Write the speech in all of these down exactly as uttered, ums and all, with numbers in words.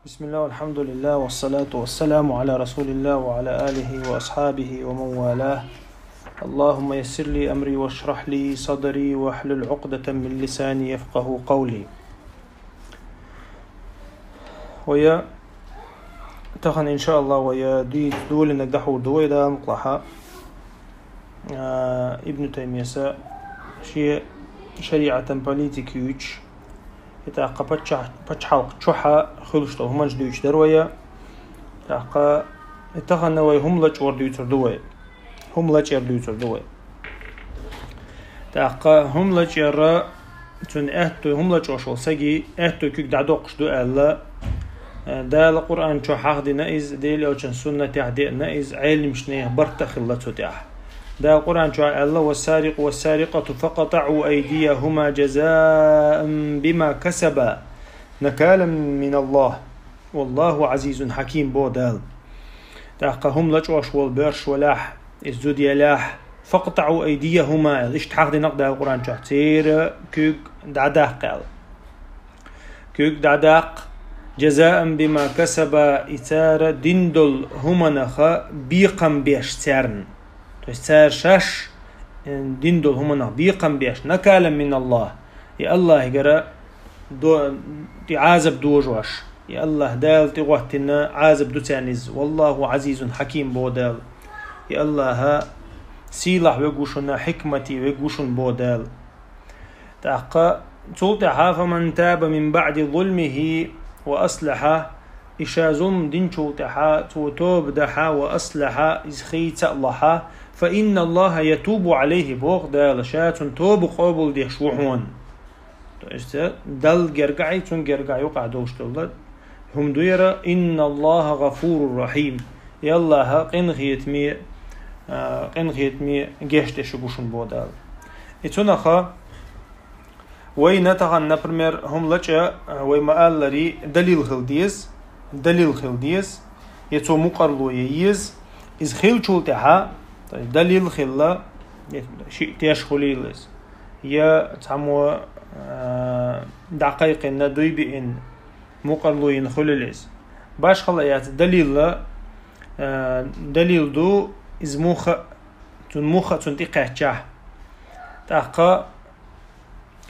بسم الله والحمد لله والصلاة والسلام على رسول الله وعلى آله وأصحابه ومن والاه. اللهم يسر لي أمري واشرح لي صدري واحلل عقدة من لساني يفقه قولي. Вай тахан, иншааллахӀ, вай дийца доланаг дӀахьур ду вай, Дала мукъалахь. А, Ибн Таймияс шен шариӀатан политика юйча, и тӀаккха паччахь-, пачхьалкх чухьа хуьлуш долу хӀуманаш дуьйцуш дара вай. ТӀаккха и тахан вай хӀума лачкъор дуьйцур ду вай. ХӀума лачкъор дуьйцур ду вай. ТӀаккха хӀума лачкъор, цуьнан аьтто, хӀума лачкъош волу саги аьтто куьг дӀадоккхуш ду аьлла, Дала Къуръан чохь хьахдина иза, Делан Элчан суннатехь деана иза, Ӏеламнехан барт а хилла цу тӀехь. Дала Къуръан чохь аьлла: «والسارق والسارقة فاقطعوا أيديهما جزاء بما كسبا نكالا من الله والله عزيز حكيم», боху Дала. ТӀаккха хӀума лачкъош волу боьрша валахь, иза зуда елахь, «فاقطعوا أيديهما», аьлла, иштта хьахдина-кх Дала Къуръан чохь, церан куьг дӀадаккха аьлла. Куьг дӀадаккха, «جزاء بما كسبا», и цара дина долу хӀуманах бекхам беш царна. То есть цара шаьш, э, дина долу хӀуманах бекхам беш, «نكالا من الله», и АллахӀигара до-, тӀе Ӏазап дожош, и АллахӀ Дала тӀегӀоттина Ӏазап ду царна иза. «والله عزيز حكيم», боху Дала. И АллахӀ сийлахь верг ву шуна, хьикмате верг ву шуна, боху Дала. ТӀаккха цул тӀаьхьа: «فمن تاب من بعد ظلمه وأصلح», и ша зулам динчул тӀаьхьа, цо тоба дахь, «وأصلح», иза хийца а лахь, «فإن الله يتوب عليه», боху Дала, ша цуьнан тоба къобалдеш ву хьуна. То есть, э, Далла гергахь а, цуьнан гергахь а юкъахь долуш долу хӀума ду яра: «إن الله غفور رحيم». И АллахӀ къинхетаме, а, къинхетаме гечдеш ву шуна, боху Дала. И цунах вайна тахана, например, хӀума лачкъа, а, вай ма-аллара, далил хила деза, далил хила деза, я цо мукъарло ян еза, иза хиллачул тӀаьхьа, то есть далил хилла, я шиъ теш хуьлийла иза, я цхьаммо, а, дӀакхайкхина, дуй биъна, мукъарло йина хуьлийла иза. Башхалла яц, далилла, а, далил ду, иза муха а, цуьнан муха а цунна тӀекхаьччахь. ТӀаккха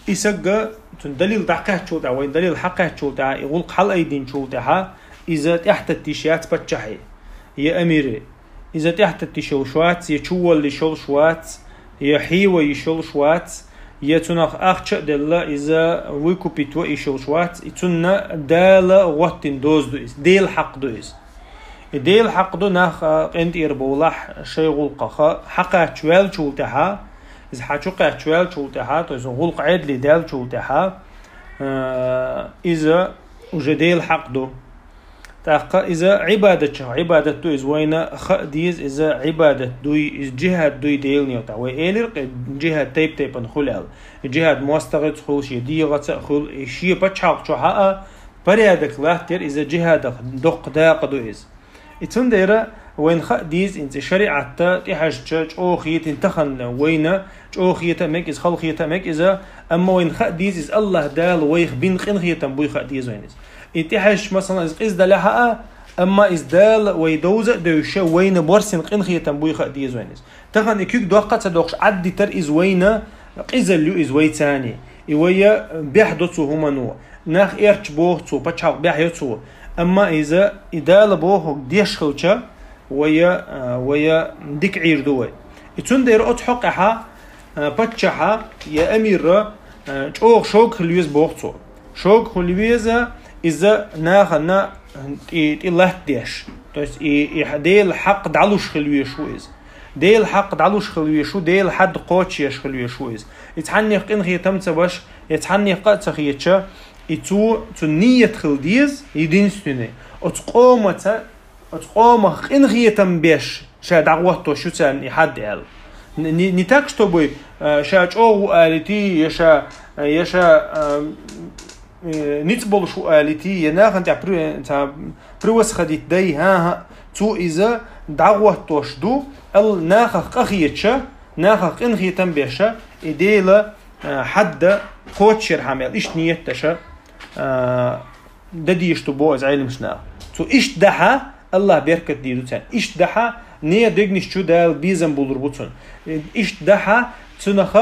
и саг, цуьнан далил дӀакхаьччул тӀаьхьа, вайн далил хьакхаьччул тӀаьхьа, и гӀуллакх хьалаайдинчул тӀаьхьа, иза тӀаьхьататтийш яц паччахье, я амире. Иза тӀаьхьататтийш йолуш вац, я чуволла йиш йолуш вац, я хьийва йиш йолуш вац, я цунах ахча а делла, иза выкупить ван йиш йолуш вац, и цунна Дала гӀоттина доза ду иза, Делан хьакъ ду иза. И Делан хьакъ ду, нах, а, къинтӀера бовлахь шайн гӀуллакхах, хьакхаьчча ваьллачул тӀаьхьа, иза хьан чу кхаьчча ваьллачул тӀаьхьа, то есть гӀуллакх Ӏедале даьллачул тӀаьхьа, а, иза уже Делан хьакъ ду. ТӀаккха иза Ӏибадатчех Ӏибадат ду, иза вайна хаа деза, иза Ӏибадат дуй, иза джихӀад дуй Делан некъа тӀехь. Вай элира-кх, джихӀад тайп-тайпана хуьлу аьлла. ДжихӀад мостагӀца хуьлу, шен дегӀаца а хуьлу, и шен пачхьалкх чохь а порядок латтаяр иза джихӀадах доккха дакъа ду иза. И цундела вайна хаа деза, хӀинца шариӀатта тӀехьаьжча чӀогӀа хетийна тахана вайна, чӀогӀа хета а мега иза, хала хета а мега иза, амма вайна хаа деза иза АллахӀ Дала вайх бина къинхетам буй хаа деза вайна иза. И тӀехьаьжча, масала, иза къиза далахь а, амма иза Дала вай довза а девзаш, вайна боьрсина къинхетам буй хаа деза вайна иза. Тахана и куьг доккха а ца доккхуш Ӏаддитар иза вайна, къизалла ю иза вайцани. И вай бехк до цу хӀумано. Нах эрча боху цо, пачхьалкх бехк йо цо. Амма иза, и Дала бохург деш хилча, вай, а, вай дика Ӏийр ду вай. И цундела оцу хьокъехьа, а, паччахьа я амира, а, чӀогӀа шога хила веза боху цо. Шога хила веза иза нахана тӀе, тӀе латтадеш. То есть и, и Делан хьакъ дӀалуш хила везаш ву иза. Делан хьакъ дӀалуш хила везаш ву, Делан хьад кхочушъеш хила везаш ву иза. И цхьаннех къинхетам ца беш, я цхьаннех къа а ца хеташ, и цо, цуьнан нийят хила деза, единственный. Оцу къомаца, оцу къомах къинхетам беш, ша дӀагӀоттош ю царна и хьад аьлла. Не, не, не так, чтобы, э, ша чӀогӀа ву алийти, я ша, я ша, э, э, ницкъ болуш ву алийти, я нахана тӀехь при-, ца, превосходить дай, хӀан-хӀа, цо иза дӀагӀоттош ду, ал нахах къахеташ, нахах къинхетам беш, и Делан, э, хьад кхочушъярхьама аьлла, иштта нийят деш, э, дан дезаш ду боху иза Ӏеламнаха. Цо иштта дахь, АллахӀа беркат дийр ду царна. Иштта дахь, нехан дегнаш чу Дала безам булур бу цунна. Иштта дахь, цунах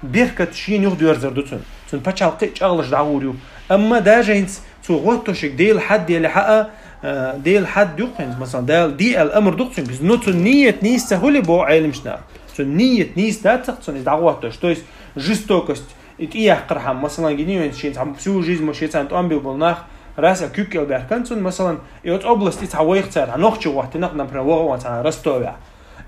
беркат шена юхадоьрзур ду цунна. Цунна пачхьалкх а чӀагӀлуш дӀагӀур ю. Амма даже хӀинца цо гӀоттош ерг Делан хьад елахь а, э, Делан хьад ю-кх хӀинца, масала, Дала де аьлла амр ду-кх цуьнга. Но цуьнан нийят нийса ца хуьлий боху Ӏеламнаха. Цуьнан нийят нийса дац-кх цуьнан иза дӀагӀоттош. То есть жестокость, и тӀеяккхархьама, масала, гинийта шена цхьа всю жизнь ма шена царна тӀом билла болу нах, раз а куьг кӀел баьхкина цунна, масала, и оцу областе цхьа вайх цара, цхьа нохчий гӀоттина-кх, например, ваха ван цхьа Ростовехь.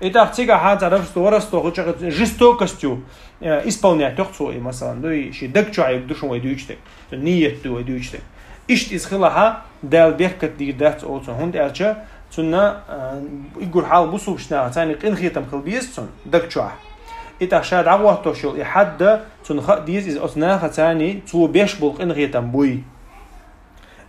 И тӀаккха цигахь цхьа Ростов, Ростов хӀу чу жестокостью, э, исполнять йо-кх цо и, масала, ну, и шен даг чохь ерг ду шуна вай дуьйцуш дерг, цуьнан нийят ду вай дуьйцуш дерг. Иштта иза хилахь, Дала беркат дийр дац олу цунна, хӀунда аьлча цунна, э, уггар хьалха бусулбачу наха царна къинхетам хила беза цунна даг чохь. И тӀаккха ша дӀагӀоттош йолу и хьадда цунна хаа деза иза оцу наха царна цо беш болу къинхетам буй.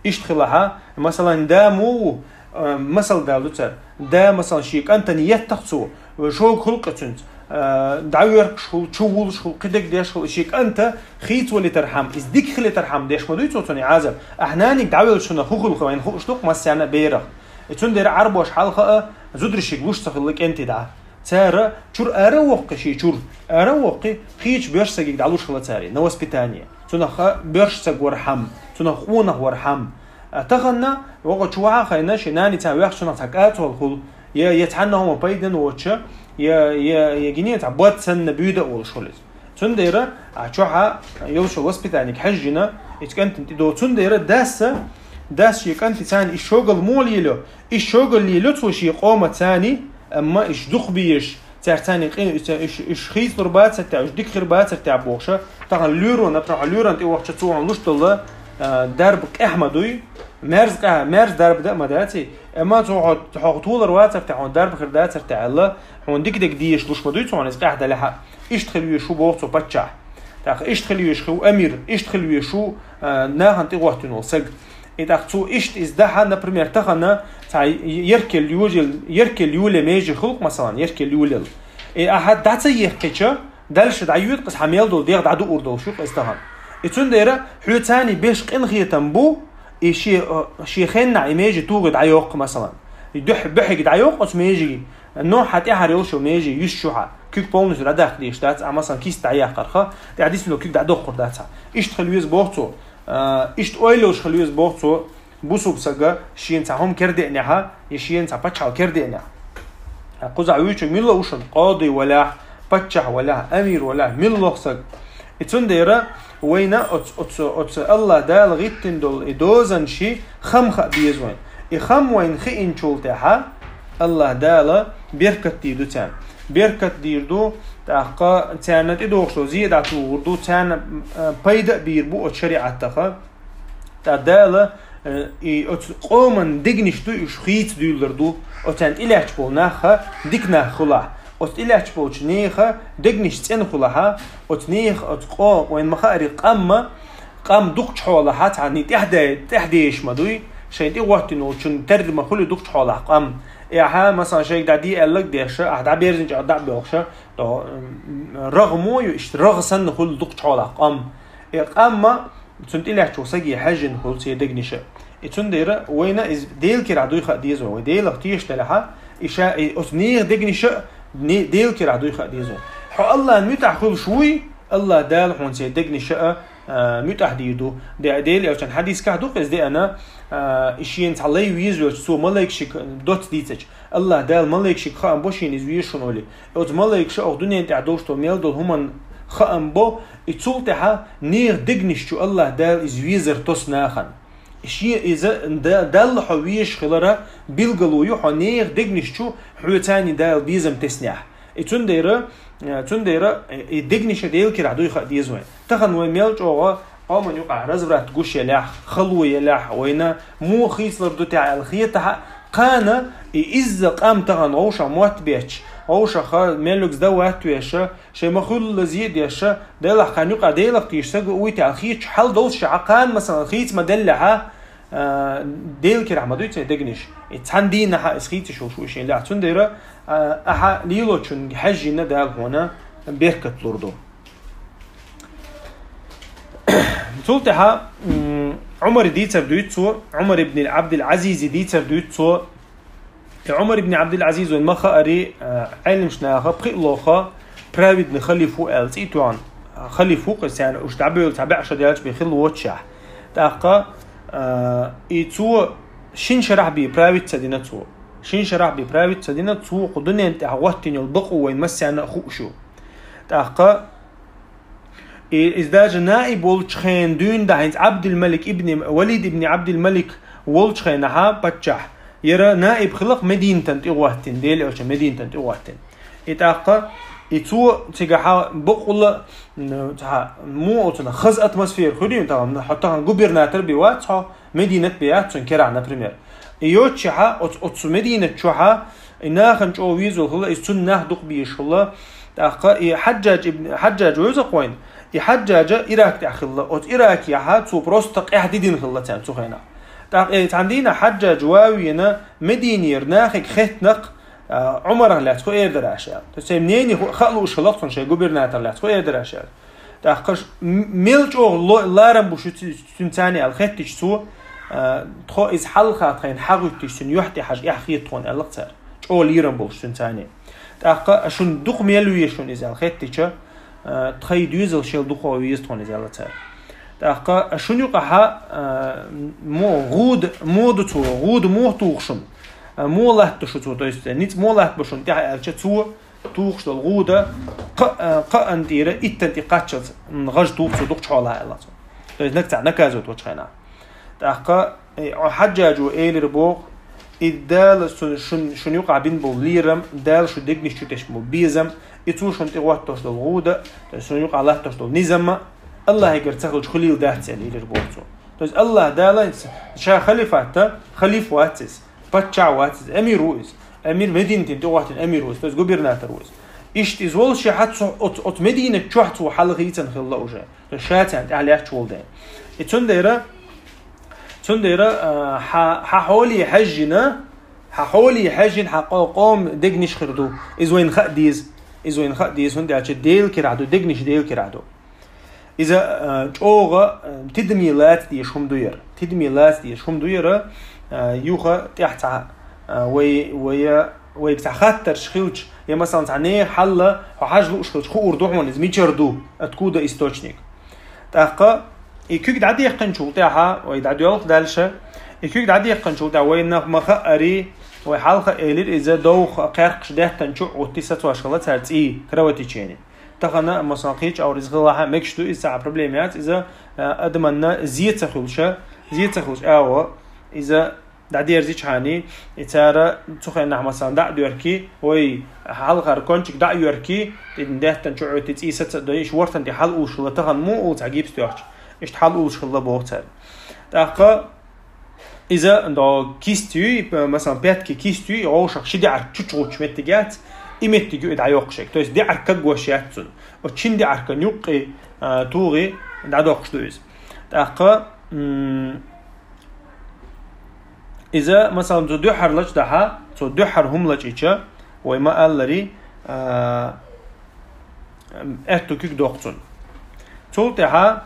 Иштта хилахь, масала, да муха ву, э, масал далу цара. Да, масала, шен кӀантана еттахь цо, шога хуьлу-кх цуьнца, э, дӀаверкаш хуьлу, чу вулуш хуьлу, кхидерг деш хуьлу, шен кӀанта хийцавалийтархьама, иза дика хилийтархьама деш ма дуй цо цунна и Ӏазап. Ахь наниг дӀавелча шуна хӀун хуьлу вайна хууш ду-кх массарна а берах. И цундела Ӏарбоша хьалха а зударшка луш ца хилла кӀентий дӀа. Цара чуьра ара а воккхий, шен чуьра ара а воккхий, кхечу боьрша стагиг дӀалуш хилла цара на воспитание. Цунах боьрша стаг вархьама, цунах къонах вархьама. А тахана воккха чу ваха а хайна, шен нани цхьа вехчунах цхьа кӀацалла хуьлу, я, я цхьанна хӀума пайдана воцуш, я, я, я гине цхьа бод санна буьйда а волуш хуьлу иза. Цундела а чохь йолуш йолу воспитаниг хьаьжжина, иза кӀантана тӀедо. Цундела дас, дас шен кӀанта царна и шогал муха лело, и шогал лело цо шен къоман царна, амма иш дукха беш, цаьрца царна къи-, уьш, уьш хийцалур бацар тӀехь, уьш дика хир бацар тӀехь бохуша, тахана лоьро, например, лоьран тӀе вахча цо хьуна луш долу, а, дарба къехь ма дуй, мерза къа-, мерза дарба дан а ма даций, амма цо хьо, хьо толур вацар тӀехь, хьуна дарба хир дацар тӀехь аьлла, хьуна дика дерг дезаш луш ма дуй цо хьуна иза къехь делахь а. Иштта хила везаш ву боху цо паччахь. ТӀаккха иштта хила везаш ву амир, иштта хила везаш ву, а, нахана тӀе гӀоттина волу саг. И тӀаккха цо иштта иза дахь, например, тахана цхьа еркел йожал, еркел юле меже хуьлу-кх, масала, еркел юлел. И ахьа дӀа ца ехкича, дальше дӀайоьду-кх иза, хьан мел долу дегӀ дӀадуур долуш ю-кх иза тахана. И цундела хьоьца царна беш къинхетам бу, и шен, э, шен хеннахь и меже тугӀи дӀайоккху, масала. И дуьхь-, буьхьиг дӀайоккху оцу межиге, но хьан тӀаьхьара йолуш йолу меже юьсуш ю хьан. Куьг полностью дӀадаккха дезаш дац, а, масала, кист дӀаяьккхарха, тӀаьхьа дисина куьг дӀадоккхур дац хьан. Иштта хила веза боху цо. А, иштта ойла йолуш хила веза боху цо, бусулба сага шена цхьа хӀума кара деанехь, я шена цхьа пачхьалкх кара деанехь. Кхузахь вуьйцург мила ву шуна, къоди валахь, паччахь валахь, амир валахь, мила ву-кх саг. И цундела вайна оцу, оцу, оцу АллахӀ Дала гӀиттина долу и дозанаш хам хаа беза вайна. И хам вайна хиъначул тӀаьхьа АллахӀ Дала беркат дийр ду царна. Беркат дийр ду, тӀаккха царна тӀедогӀуш долу зе дӀатухур ду, царна, а, пайда а бийр бу оцу шариӀатаха. ТӀаккха Дала, э, и оцу къоман дегнаш ду, уьш хийца дуьйлалур ду, оцарна тӀелаьтташ болу нахха дика нах хуьлахь. Оцу тӀелаьтташ болчу нехан дегнаш цӀена хуьлахь, оцу нехан, оцу къо-, вайна ма-хаъара къам, къам дукхачу хьолахь цхьанна тӀаьхьаде-, тӀаьхьадеш ма дуй, шайна тӀе гӀоттина волчун терра ма хуьлу дукхачу хьолахь къам. И ахьа, масала, шайга дӀа де аьлларг деш, ахьа дӀаберзинчу дӀа а боьлхуш, то, м, рагӀ мо ю, иштта рагӀ санна хуьлу дукхачу хьолахь къам. И къам ма Цунна тӀелаьтташ волу саге хьаьжжина хуьлу церан дегнаш а. И цундела вайна иза Делан кирахь дуй хаа деза вай. Вай Делах тешаш делахь, и ша, и оцу нехан дегнаш а не-, Делан кирахь дуй хаа деза вай. Хьо АллахӀна муьтӀахь хуьлуш вуй, АллахӀ Дала хьуна церан дегнаш а, а, муьтӀахь дийр ду. Де-, Делан элчан хьадискахь ду-кх иза деана, а, и шена цхьа лай везавелча, цо малайкашка доцца дийцича. АллахӀ Дала малайкашка хаам бо шена иза веза шуна олий. Оцу малайкаша оха дуьнен тӀехь долуш долу мел долу хӀуманна хаам бо, и цул тӀаьхьа нехан дегнаш чу АллахӀ Дала иза везар тосу нахана. Шен иза да-, Далла хьо везаш хилара билгало ю хьо нехан дегнаш чу хьоьца царна Дала безам теснехь. И цундела, э, цундела, э, и дегнаш а Делан кирахь дуй хаа деза вайн. Тахана вай мел чӀогӀа къоман юкъахь разврат гуш елахь, хало елахь, вайна муха хийцалур ду тӀехь аьлла хетахь а, кхана и изза къам тахана вовшах мотт бетташ, вовшаха меллугза дан ватта веша, шайн ма-хуьллазе а деша, Делах кхана юкъа Делах тийша сага уй тӀехь хеташ хьал долуш ша, кхана, масала, хийца ма деллехьа, а, Делан кирахь ма дуй церан дегнаш. И цхьана дийнахьа иза хийца йиш йолуш ву шен лаьхьа. Цундела, а, ахьа лелочун хьаьжжина Дала хьуна беркат лур ду. Цул тӀаьхьа, м, Ӏумаре дийцар дуьйцу цо, Ӏумар ибн Ӏабдул-Ӏазизе дийцар дуьйцу цо. И Ӏумар ибн Ӏабдул-Ӏазиз вайн ма хаари, а, Ӏеламнаха пхиъ лоха праведный халиф ву аьлла цӀий тоьхна, халиф ву-кх из, царна уьш дӀабевлла цхьа бӀаь шу даьлча бен хилла воццушехь. ТӀаккха, а, и цо шин шарахь бен править ца дина цо. Шин шарахь бен править ца дина цо, кху дунен тӀехь гӀоттийна йолу бакъо вайн массарна а хууш ю. ТӀаккха и, иза даже наиб волчу хенахь дуьйна дан хӀинца Ӏабдул-Малик ибн, Валид ибн Ӏабдул-Малик волчу хенахьа паччахь. Яра наиб хилла-кх Мединатан тӀе гӀоттийна, Делан элчан Мединатан тӀе гӀоттийна. И тӀаккха, и цо цигахьа бакъволу, м, цхьа, муха оцунах хаза атмосфера хуьлийна тахана, хьо тахана губернатор бен вац хьо, Мединат бен яц цунна керахь, например. И йоццушехьа, оц-, оцу Мединат чохьа, и нахана чӀогӀа везаш хилла, иза цунна нах дукха безаш хилла. ТӀаккха и Хьаджаж ибн, Хьаджаж вевза-кх вайн, и Хьаджажа Ирак тӀехь хилла. Оцу Иракехьа цо просто къаьхьа дидина хилла царна цу хенахь. ТӀаккха и цхьана дийнахь Хьаджаж ван а вена, Мединера нахе хеттина-кх, а, Ӏумарах лаьцна хӀун эр дара аш аьлла. То есть, шайн мнение ху-, хаа лууш хилла-кх цунна, шайн губернаторах лаьцна хӀун эр дара аш аьлла. ТӀаккха ш-, м-, мел чӀогӀа ло-, ларам бу шу ци-, цуьнан царна аьлла хеттича цо, а, тхо иза хьалха тхайна хьагӀуьттича, цуьнан юьхь тӀе хьажа эхь хета тхуна аьлла-кх цара. ЧӀогӀа лерам болуш цуьнан царна. ТӀаккха шуна дукха мел веза шуна иза аьлла хеттича, а, тхайн доьзалшел дукха веза тхуна иза аьлла цара. ТӀаккха шуна юкъахьа, а, мо-, гӀуда, муха ду цо, гӀуда муха туху шуна? А, муха латтабо шу цо, то есть ницкъ муха латтабо шуна тӀехь аьлча цо, тухуш долу гӀуда кха-, а, кхаанна тӀера иттанна тӀе кхаччалц, м, гӀаж туху цо дукхачу хьолахь аьлла цо. То есть нагахь царна наказывать волчу хенахь. ТӀаккха, э, Хьаджажо элира боху, и Дала шу-, шун, шуна юкъахь бина болу лерам, Дала шун дегнаш чу тесна болу безам, и цо шуна тӀе гӀоттош долу гӀуда, то есть шуна юкъахь латтош долу низамма, Аллахьигара ца хилча хуьлийла дац аьлла элира боху цо. То есть Аллахь Дала ша халифатта, халиф вац иза. Паччахь вац иза, амир ву иза. Амир Мединатин тӀе гӀоттийна амир ву иза, то есть губернатор ву иза. Иштта иза волушехьа цу, оцу, оцу Мединат чохь цо хьалахийцина хилла уже. То есть ша царна тӀаьхьа лаьтташ волу дела. И цундела, цундела, а, хьан, хьан хьоле хьаьжжина, хьан хьоле хьаьжжина хьан къо-, къоман дегнаш хир ду. Иза вайна хаа деза. Иза вайна хаа деза, хӀунда аьлча Делан керахь ду, дегнаш Делан керахь ду. Иза, а, чӀогӀа, а, тидаме лаца дезаш хӀума ду яра. Тидаме лаца дезаш хӀума ду яра, а, юха тӀехь цхьа, а, вай, вай, вайга цхьа хаттарш хилча, я, масалан, цхьа нехан хьал хьо хьажа лууш хилча, хуур ду хьуна иза мичара ду, откуда источник. ТӀаккха и куьг дӀадаьккхинчул тӀаьхьа, вай дӀадоьлху дальше, и куьг дӀадаьккхинчул тӀаьхьа вайна ма хаари, вай хьалха элира, иза довха кхеркхаш даьттан чу а гӀутти сацош хилла цара цӀий, кровотечение. Тахана, масалан, кхечу агӀор иза хилахь а мегаш ду, иза цхьа а проблема яц, иза, а, адаманна зе ца хуьлуша, зе ца хуьлуш агӀо, иза дӀадерзичхьана, и цара цу хенахь, масалан, дӀа а доьркий, вай хьалхара кончик дӀа а йоьркий, и даьттан чу а гӀуьттий цӀий саца а дой, иштта вортан тӀе хьалаулуш хилла, тахана муха уллу цхьа гипс тоьхча, иштта хьалаулуш хилла боху цара. ТӀаккха иза до кисть юй, п-, масалан, пятки кисть юй, гӀовшах ши деӀарг чучугӀучу меттиг яц, и меттиг ю и дӀайоккхуш ерг. То есть деӀарг кагош яц цунна. Оцу шина деӀарган юккъе, а, тугӀи дӀадоккхуш ду иза. ТӀаккха, м, иза, масалан, цу дуьххьара лачкъадахьа, цу дуьххьара хӀума лачкъийча, вай ма-аллари, а, аьтту куьг доккху цунна. Цул тӀаьхьа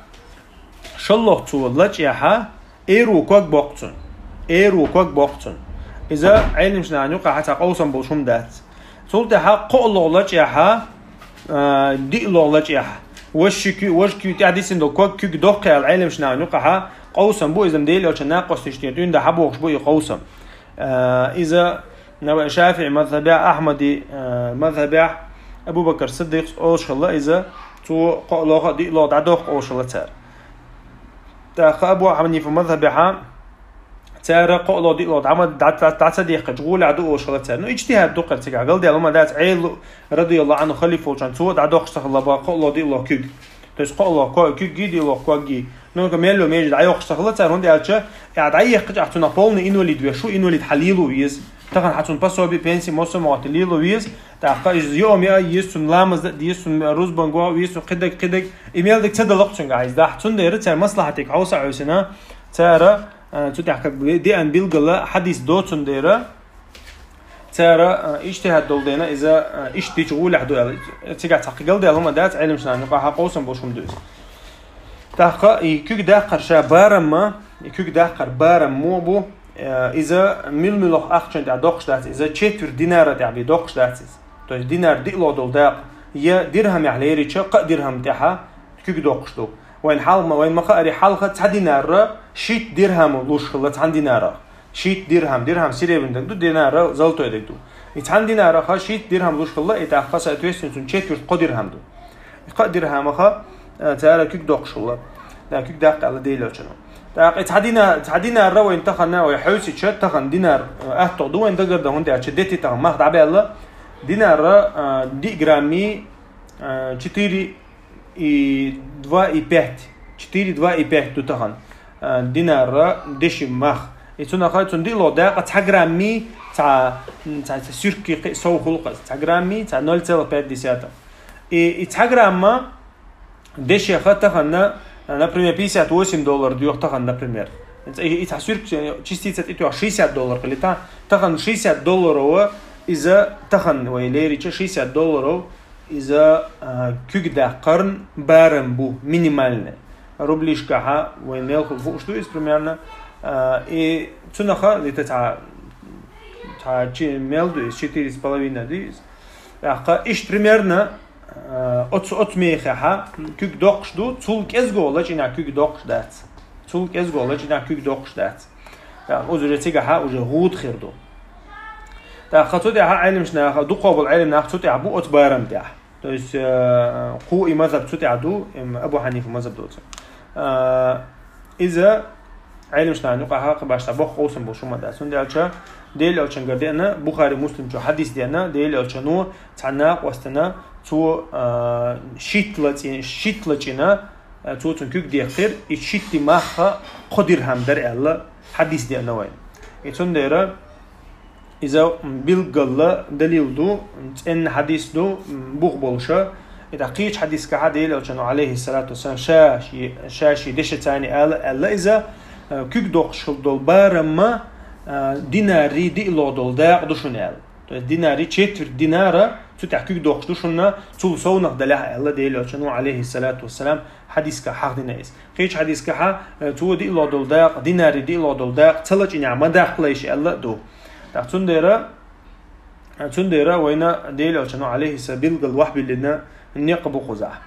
шолгӀа цо лачкъаяхьа, эро ког боккху цунна. Эро ког боккху цунна. Иза Ӏеламнахана юкъахьа цхьа къовсам болуш хӀума дац. Цул тӀаьхьа кхоалгӀа лачкъаяхьа, а, диалгӀа лачкъаяхьа. Важа ши куь-, важа куьйга тӀаьхьа дисина долу ког куьг доккху аьлла Ӏеламнахана юкъахьа къовсам бу, иза Делан элчан накъосташна тӀе тӀуьнда хьабохуш бу и къовсам. А, иза Нава-, ШафиӀи мазхабехь, Ахьмади, а, мазхабехь, Абу Бакр Сиддикъс олуш хилла иза, цо кхоалгӀа а, диалгӀа а дӀадоккху олуш хилла цара. ТӀаккха Абу Хьанифа мазхабехьа, цара кхоалгӀа а, диалгӀа а дӀа ма-, дӀа-, дӀа-, дӀа ца дехкача гӀолехь ду олуш хилла цара. Ну, иджтихӀад ду-кх цигахь, галдаьлла хӀума дац, Ӏела, радияллаху Ӏанху, халиф волчохь, цо дӀадоккхуш ца хилла боху кхоалгӀа а, диалгӀа а куьг. То есть кхоалгӀа ко-, куьг, диалгӀа ког. Ну, ка мел йолу меже дӀайоккхуш ца хилла цара, хӀунда аьлча, и дӀаехкача ахь цунах полный инвалид веш ву, инвалид хьан лело веза. Тахана хьан цунна пособи, пенси, массо а ма гӀоттий, лело веза. ТӀаккха иза йоам яа еза, цунна ламаз дан деза, цунна рузбан гӀо а веза, цунна кхидерг, кхидерг. И мел дерг ца далакх цуьнга ахь иза дахь. Цундела цара маслахьатиг хьовса а хьовсина, цара, а, цу тӀехь как бы де-, деан билггала хьадис до цундела. Цара, а, иджтихӀад долу дела, иза, а, иштта дича гӀолехь ду аьлла. Цигахь цхьа кхин галдаьлла хӀума дац, Ӏеламнахана юкъахьа къовсам болуш хӀума ду иза. ТӀаккха и куьг даккхар ша барамма, И куьг даккхар барам мо бу, э, иза мил-милох ахчан тӀехь доккхуш дац, иза четверть динара тӀехь бен доккхуш дац иза. То есть динар диълагӀа долу дакъа, я дирхьамехь лерича, кхаа дирхьам тӀехьа куьг доккхуш ду. Вайн хьалха, вайн ма-хаари, хьалха цхьа динара шийтта дирхьам луш хилла цхьана динарах. Шийтта дирхьам, дирхьам серебряный дерг ду, динара золотой дерг ду. И цхьана динараха шийтта дирхьам луш хилла, и тӀаккха, соответственно, цуьнан четверть кхо дирхьам ду. И кхаа дирхьамаха, э, цара куьг доккхуш хилла. Да, куьг даккха аьлла Делан Элчано. ТӀаккха и цхьа дина-, цхьа динара вайн тахана, вай хьовсича, тахана динар, э, аттагӀа ду вайн дагардан, хӀунда аьлча дети тахана мах дӀабаьлла. Динара, э, диъ грамми, э, четыре и два и пять. Четыре, два и пять ду тахана, э, динара деши мах. И цунаха цунна диълагӀа дакъа цхьа грамми, цхьа, цхьа, цхьа суьркий кхин сов хул-кх иза. Цхьа грамми, цхьа ноль целых пять десятых. И, и цхьа грамма дешеха тахана, например, пятьдесят восемь доллар доьху тахана, например. И, и цхьа суьрк-, частица тӀетоьхна шестьдесят доллар хили та-, тахана шестьдесят долларов иза тахана вай лерича шестьдесят долларов иза, а, куьг даккхарна барам бу, минимальный. Рублишкахьа вай мел хул хууш ду иза примерно. А, и цунаха, это цхьа, цхьа чи-, мел ду иза, четыре с половиной ду иза. ТӀаккха иштта примерно, э, оцу, оцу мехехьа куьг доккхуш ду, цул кӀезго лачкъинехь куьг доккхуш дац. Цул кӀезго лачкъинехь куьг доккхуш дац. ТӀаккха иза уже цигахьа уже гӀуда хир ду. ТӀаккха цу тӀехьа Ӏеламнаха, дукхо болу Ӏеламнах цу тӀехь бу оцу барам тӀехь. То есть, э, кху и мазхаб цу тӀехь ду, эм, Абу Хьанифа мазхаб доцу. Э, иза Ӏеламнахана юкъахьа кхин башха боккха къовсам болуш хӀума дац. ХӀунда аьлча Делан Элчангара деана, Бухари, Муслим чу хьадис деана, Делан Элчано цхьана накъостана цо, а, шийтта лачкъи-, шийтта лачкъина, а, цо цунна куьг деккхира, и шийтта махха кхо дирхьам дара аьлла хьадис деана вайна. И цундела иза билггала далил ду, цӀена хьадис ду, бух болуша. И тӀаккха кхечу хьадискахьа Делан Элчано, алейхиссалату вассалам, ша ши-, ша шен дешаца ала аьлла иза, а, куьг доккхуш хила долу барамма, а, динарий диълагӀа долу дакъа ду шуна аьлла. То есть динарий четверть динара цу тӀехь куьг доккхуш ду шуна, цул совнах далехь аьлла Делан Элчано, алейхиссалату вассалам, хьадискахь хьахдина иза. Кхечу хьадискахьа, э, цо диълагӀа долу дакъа, динарий диълагӀа долу дакъа ца лачкъинехь ма даккхалайша аьлла а ду. ТӀаккха цундела, э, цундела вайна Делан Элчано, алейхиссалам, билггала вахь биллина некъ бу кхузахь.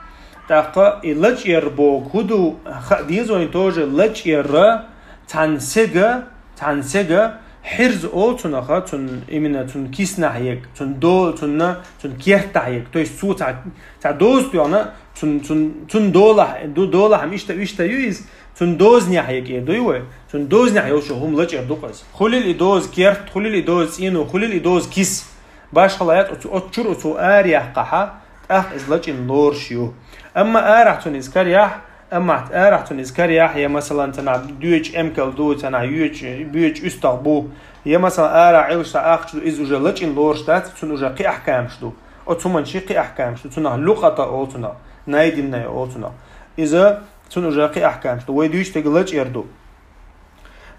ТӀаккха и лачкъар боху хӀун ду, хаа деза вайна тоже, лачкъар цхьана сега, цхьана сега хьирза олу цунаха, цун, именно цун киснахь ерг, цун до-, цунна, цун кертахь ерг. То есть цо цхьа, цхьа доза тоьхна, цун, цун, цун долахь, ду-, долахь-м иштта, иштта ю иза, цун дозанехь ерг эр дуй вай, цун дозанехь йолчу хӀума лачкъар ду-кх иза. Хуьлийла и доза керт, хуьлийла и доза цӀено, хуьлийла и доза кис. Башхалла яц, оцу, оцу чуьра оцо ара яьккхахьа, тӀаккха иза лачкъина лоруш ю. Амма арахь цунна иза карахь, амма арахь цунна иза карахь, я, масалан, цхьанхьа доьчу эмкал ду, цхьанхьа йоьчу, боьчу уьстагӀ бу, я, масалан, арахь Ӏилуш цхьа ахча ду, иза уже лачкъина лоруш дац, цунна уже кхин ахкамаш ду. Оцу хӀуманна ши кхин ахкамаш ду, цунах лукъата олу цунах, найденная олу цунах. Иза цунна уже кхин ахкамаш ду. Вай дуьйцу дерг лачкъар ду.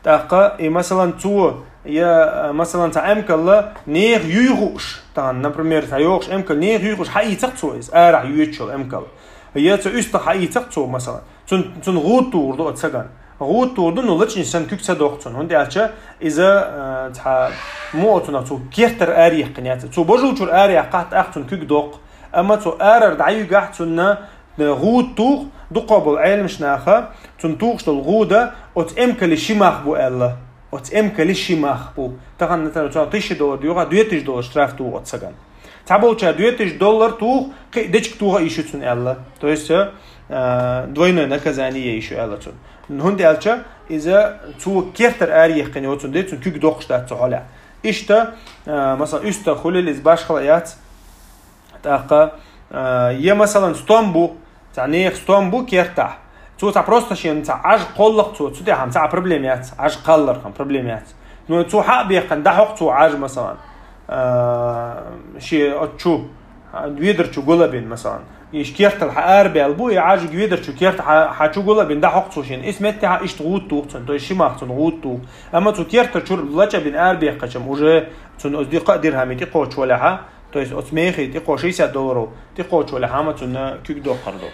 ТӀаккха, и, масалан, цо, я, масалан, цхьа эмкалла нехан юй хууш, тахана, например, цхьа йогӀуш эмкал нехан юй хууш, хьаийцахь цо иза, арахь йоьдуш йолу эмкал. Я цу уьстагӀ хьаийцахь цо, масалан. Цун, цунна гӀуда тухур ду оцу сагана. ГӀуда тухур ду, ну, лачкъина санна куьг ца доккху цунна. ХӀунда аьлча иза, э, цхьа муо цунах цо кертара араяьккхина яц. Цо божал чуьра араяьккхахь, тӀаккха цунна куьг доккху. Амма цо арара дӀаюьйгахь, цунна гӀуда туху, дукхо болу Ӏеламнаха, цунна тухуш долу гӀуда оцу эмкалан ши мах бу аьлла. Оцу эмкалан ши мах бу. Тахана, например, цунах тысяча доллар доьху, две тысячи доллар штраф туху оцу сагана. Цхьаболчара две тысячи доллар туху, кхин дечиг тоха йиш ю цунна аьлла. То есть, э, двойное наказание йиш ю аьлла цунна. ХӀунда аьлча иза цо кертара араяьккхина йоцун де, цунна куьг доккхуш дац цу хьолехь. Иштта, э, масалан, уьстагӀ хуьлийла иза башхалла яц. ТӀаккха, а, я, масалан, стом бу, цхьа нехан стом бу кертахь. Цо цхьа просто шен цхьа Ӏаж кхоллакх цо, цу тӀехь цхьа проблема яц, Ӏаж кхаллархьама проблема яц. Но цо хьа а бехкана, дӀахьокху цо Ӏаж, масалан, а, шен оцу чу, а, ведар чу гулабина, масалан. Иштта кертал хьа арабаьлла бу, и Ӏаж ведар чу керта хьа, хьа чу гулабина, дӀахьокху цо шен. Иза меттехьа иштта гӀуда туху цунна, то есть ши мах цунна гӀуда туху. Амма цо керта чуьра лачкъабина арабехкачам, уже цунна оцу дукха а дирхьаме тӀекхочуш валахьа, то есть оцу мехе тӀекхо шестьдесят долларов тӀекхочуш валахьа, амма цунна куьг доккхур ду.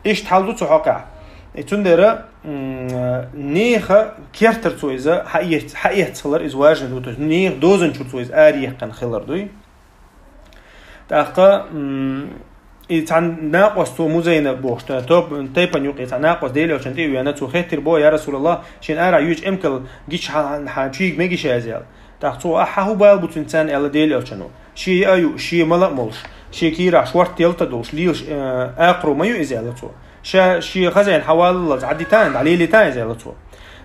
Иштта хьал ду цу хьокъехь. И цундера, м, нехан кертара цо иза хьаэц-, хьаэцна хилар иза важно ду, то есть нехан дозанчура цо иза араяьккхина хилар дуй. ТӀаккха, м, и цхьа накъост цо Музайна бохуш, то-, топ-, тайпана юкъе цхьа накъост Дела Элчанна тӀе а вена, цо хеттар бо: «Я Расулаллах, шена ара йоьдучу эмкал гича хьан, хьан чуьйга мегаш я иза?» — аьлла. ТӀаккха цо: «Ахьа, хӀун бала бу цуьнан царна?» — аьлла Дела Элчано. Шен яа ю, шен мала а молуш, шен кийрахь шортта ялта а долуш, лелаш, э, акхарой ма ю иза, аьлла цо. Ша шен хозяин хьаваллалц Ӏадитан, дӀалелитан иза, аьлла цо.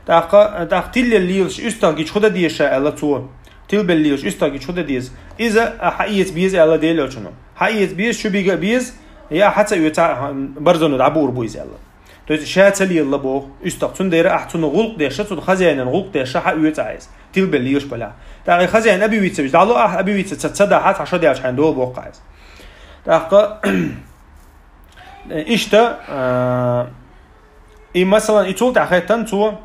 ТӀаккха, тӀаккха тилла лелаш уьстагӀ гича хӀун дан деза ша, аьлла цо. Тилбелла лелаш уьстагӀ гича хӀун дан деза? Иза а хьаэца беза, аьлла Дела Элчано. Хьаэца беза, чу бига а беза, я хьа ца оьцу, барзано дӀабуур бу иза, аьлла. То есть ша ца лелла боху уьстагӀ. Цундела ахьа цунна гӀуллакх деш, цунна хозяинан гӀуллакх деш хьаоьцу ахьа иза. Тилбелла лелаш балахь. ТӀаккха и хозяин объявиться вича, дӀало ахьа объявиться ца, ца дахь, цхьа шо даьлча хьайна дола боху иза. ТӀаккха, иштта, а, и, масалан, и цул тӀаьхьа хеттан цо,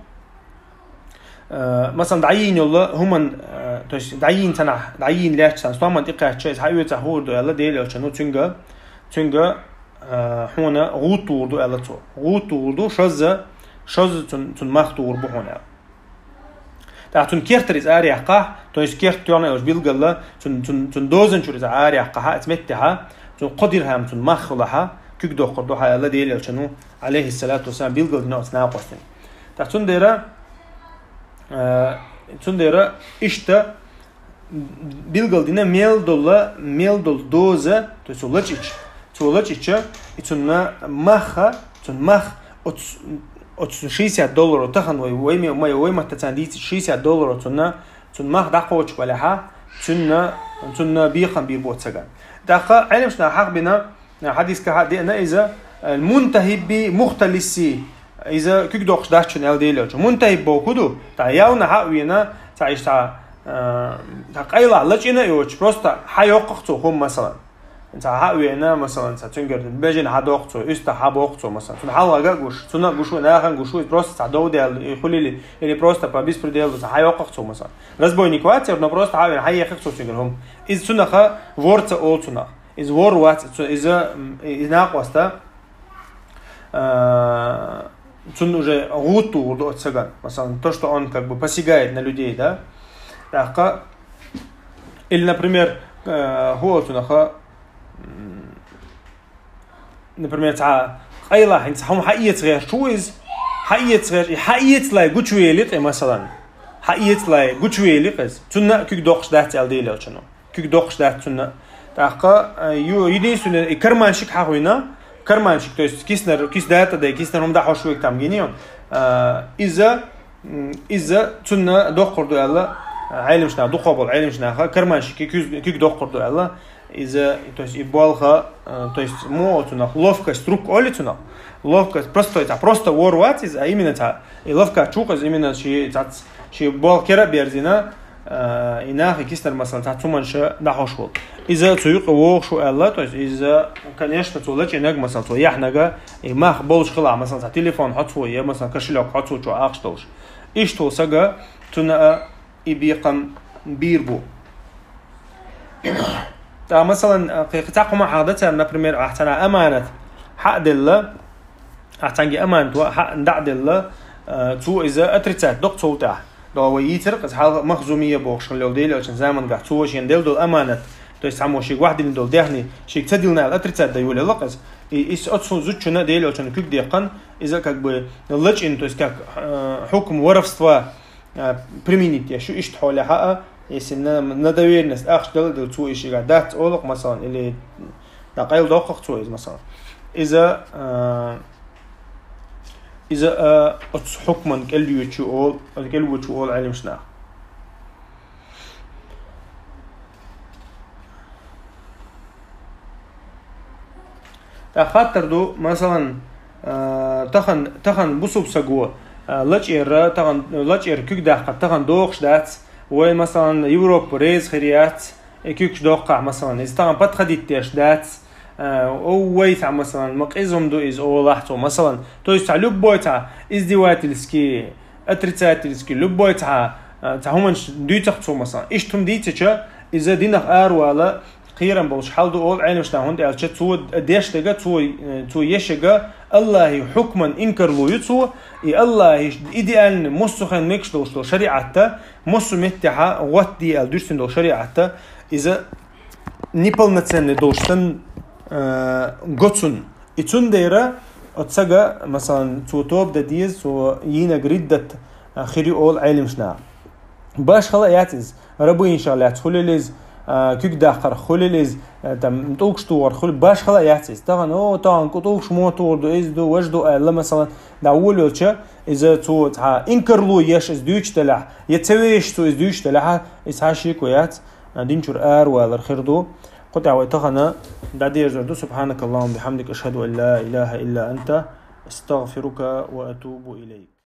а, масалан, дӀайийна йолу хӀуман, а, то есть дӀайийна цхьанахь, дӀайийна лаьтташ цхьана стоман тӀекхаьчча, иза хьаоьцу ахьа хуур ду, аьлла Дела Элчано, цуьнга, цуьнга, а, хьуна гӀутта тухур ду, аьлла цо. ГӀутта тухур ду, шозза, шозза цун, цун мах тухур бу хьуна, аьлла. ТӀаккха цунна кертара иза араяьккхахь, то есть керта тоьхна йолуш билгала, цун, цун, цун дозанчуьра иза араяьккхахь, иза меттехь, цунна кхо дирхьам цунна мах хуьлахь, куьг доккхур ду хьан, аьлла Дела Элчано, алейхиссалату вассалам, билгала дина оцу накъостина. ТӀаккха цундела, э, цундела иштта билгала дина мел долу, мел долу доза, то есть цо лачкъича, цо лачкъича, и цунна мах, цунна мах, оцу, оцу шестьдесят долларов тахана вай, вай ме-, ма-, вай маттаца дийцича шестьдесят долларов цунна, цунна мах дӀакхочуш балахь, цунна, цунна бекхам бийр бу цигахь. ТӀаккха Ӏеламнаха хьахбина, хьадисехь деана иза, э, мунтахибби мухталисси, иза куьг доккхуш дац шуна, аьлла Дела Элчано. Мунтахиб бохург хӀун ду? Цхьа явна хьа а вийна, цхьа иштта, э, цхьа къайлах лачкъийна а йоцуш, просто хьайоккху цо хӀума, масалан. Цхьа хьа а вийна, масалан, цхьа цуьнгара бежана хьадоккху цо, уьстагӀ хьабоккху цо, масалан. Цунна хьалха а гуш, цунна а гуш ву, нахана а гуш ву, просто цхьа дов даьлла, и хуьлийла, или просто по беспределу цхьа хьайоккху цо, масалан. Разбойник вац, но просто хьа а вийна, хьаеххи цо цуьнгара хӀума. Иза цунах вор ца олу цунах. Иза вор вац, цу-, иза, м, и, и накъоста, а, цунна уже гӀутта тухур ду оцу сагана. Масалан, то, что он как бы посягает на людей, да? ТӀаккха, или, например, э, хӀун олу цунах, м, например, цхьа къайлах хӀинца хьуна хьаэца гӀерташ ву иза, хьаэца гӀерташ, и хьаэцале гучувели тӀе, масалан. Хьаэцале гучувели иза. Цунна а куьг доккхуш дац, аьлла Дела Элчано. Куьг доккхуш дац цунна. ТӀаккха, э, ю-, единственное, и карманщик хьахвина, карманщик, то есть киснар, киса датӀа дай, киснар хӀума дӀахьош вега там гинийон. Э, иза, м, иза цунна доккхур ду аьлла, э, Ӏеламнаха, дукхо болу Ӏеламнаха, карманщике куьз-, куьг доккхур ду аьлла, иза, то есть и болх, э, то есть мо цунах ловкость рук оли цунах, ловкость, простой, цхьа просто вор вац иза, а именно цхьа, и ловкость чу иза именно ши, цхьац, ши болх кера а берзина, э, и нахе киснар, масалан, цхьа цуманша дӀахьош волу. Иза цу юкъа вогӀуш ву аьлла, то есть иза, конечно, цо лачкъинарг, масалан, цо яхьнарг, и мах болуш хилахь, масалан, цхьа телефон хьоцуш ву, я, масалан, кошелёк хьоцуш ву чу ахча долуш. Иштта волу сага цунна а и бекхам бийр бу. ТӀаккха, масалан, кхе-, кхе цхьа хӀума хьахда царна, например, ахь цхьана аманат хьа а делла, ахь цхьаьнгге аманат ван хьа а дӀа а делла, э, цо иза отрицать доккху цул тӀаьхьа. До вай йийцира, иза хьалха Махзумия бохуш хилла йолу Дела Элчан замангахь, цо шена делла долу аманат, то есть цхьаммо шега вахдина долу даьхни, шега ца диллина аьлла отрицать дан йолаелла иза. И, и оцу зудчунна Дела Элчано куьг деккхана, иза как бы лачкъина, то есть как, э, хьукм воровства, а, применить деш ю, иштта хьолехь а, если на, на доверенность ахча дала а делла, цо и шегахь дац олу-кх, масалан, или дӀакъайладоккху-кх цо иза, масалан. Иза, а, иза, а, оцу хьукман кӀел йоьдуш ю олу, кӀел воьдуш ву олу Ӏеламнаха. ТӀаккха хаттар ду, масалан, а, тахана, тахана бусулба саго, а, лачкъера, тахана, лачкъера куьг даккха тахана догӀуш дац, вай, масалан, Европа реза хир яц, и куьгаш доккхахь, масалан, иза тахана подходить деш дац, а, о, вай цхьа, масалан, ма къиза хӀума ду иза олахь цо, масалан, то есть цхьа любой цхьа издевательский, отрицательский, любой цхьа, а, цхьа хӀуманаш дуьйцахь цо, масалан. Иштта хӀума дийцича, иза динах аравала, кхерам болуш хьал ду олу Ӏеламнаха, хӀунда аьлча цо деш дерг, цо, цо еш дерг Аллахьан хьукман инкарло ю цо, и Аллахьан идеальный массо а хенахь мегаш долуш долу шариӀат, массо а меттехь гӀоттаде аьлла дуьстина долу шариӀат, иза неполноценный долуш санна, э, го цунна. И цундела оцу стага, масалан, цо тоба дан деза, цо йинарг риддат, а, хир ю олу Ӏеламнаха. Башхалла а яц иза, рабынашах лаьцна хуьлийла иза, а, куьг даккхарх хуьлийла иза, а, там, тӀулгаш тухарх хуьлийла, башхалла а яц иза. Тахана, о, тахана кху тӀулгаш муха тухур ду, иза ду, важа ду аьлла, масалан, дӀаволавелча, иза цо цхьа инкарло еш иза дуьйцуш делахь, я ца вешаш цо иза дуьйцуш делахь, иза цхьа шеко яц, а, дин чуьра аравалар хир ду. Кху тӀехь вай тахана дӀадерзор ду. سبحانك اللهم وبحمدك، أشهد أن لا إله إلا أنت، أستغفرك وأتوب إليك.